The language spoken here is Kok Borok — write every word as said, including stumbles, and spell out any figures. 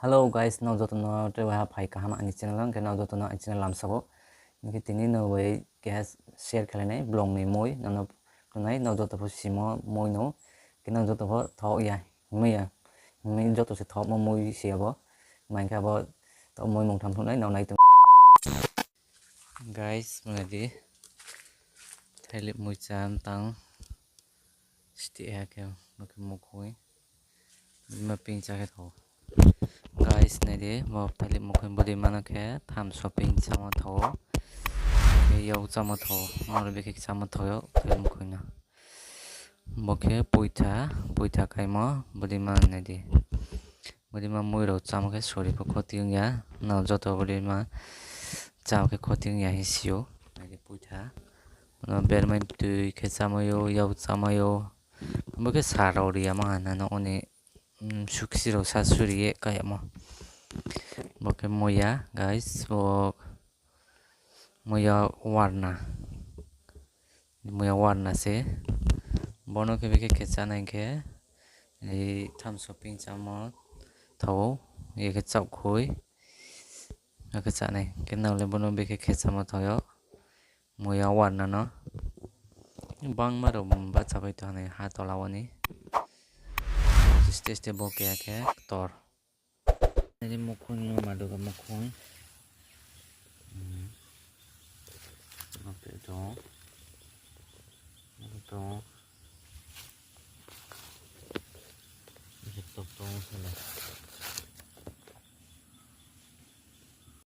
Hello guys, no joto no tei waha phai kaham ani channel, hwnkhe no joto no ani channel lamsao. Hwnkhe tini no bai keha share khlainai vlog ni mui, nono khwnai no joto pho simo mui no, khe no joto pho thok ya, himya, himya joto se thok mo mui se abo, mankhe abo to mui mung tham thunai no nai tong. Guys, mwnadi thailik mui chan tang. Siti ya khe, bo khe mukhung. Bima pingcha khe tho. Guys, naidi, bo thailik mukhung bwdwi mano khe, thamso pingchamo tho. Khe yau chamo tho. Moro bikhe chamo tho yo, thailik mukhung no. Bo khe puitha, puitha kaimo bwdwi mano naidi. Bwdwima mui rok chama khe sori bo khoti wngya. No joto bwdwima chama khe khoti wngya hinwi sio. Naidi puitha. Bono bermani twi khe chamaio, yau chamaio. Bo khe sa rok riya mangana no oni, mm, suksi rok sa suriye kayamo. Bo khe muya, guys, bo muya warna. Muya warna se. Bono khe bikhe khe chanai khe, ei thamso pingchamo thago, ye khe chaokhoi, hakhe chanai. Khe nangli bono bikhe khe chamo thago, muya warna no. Bangma rok bacha bai tongo ha tola o ni. Stage te bo keha khe ktor. Ini mukhung no maduga mukhung. Hmm. Oke, to. Oke, to.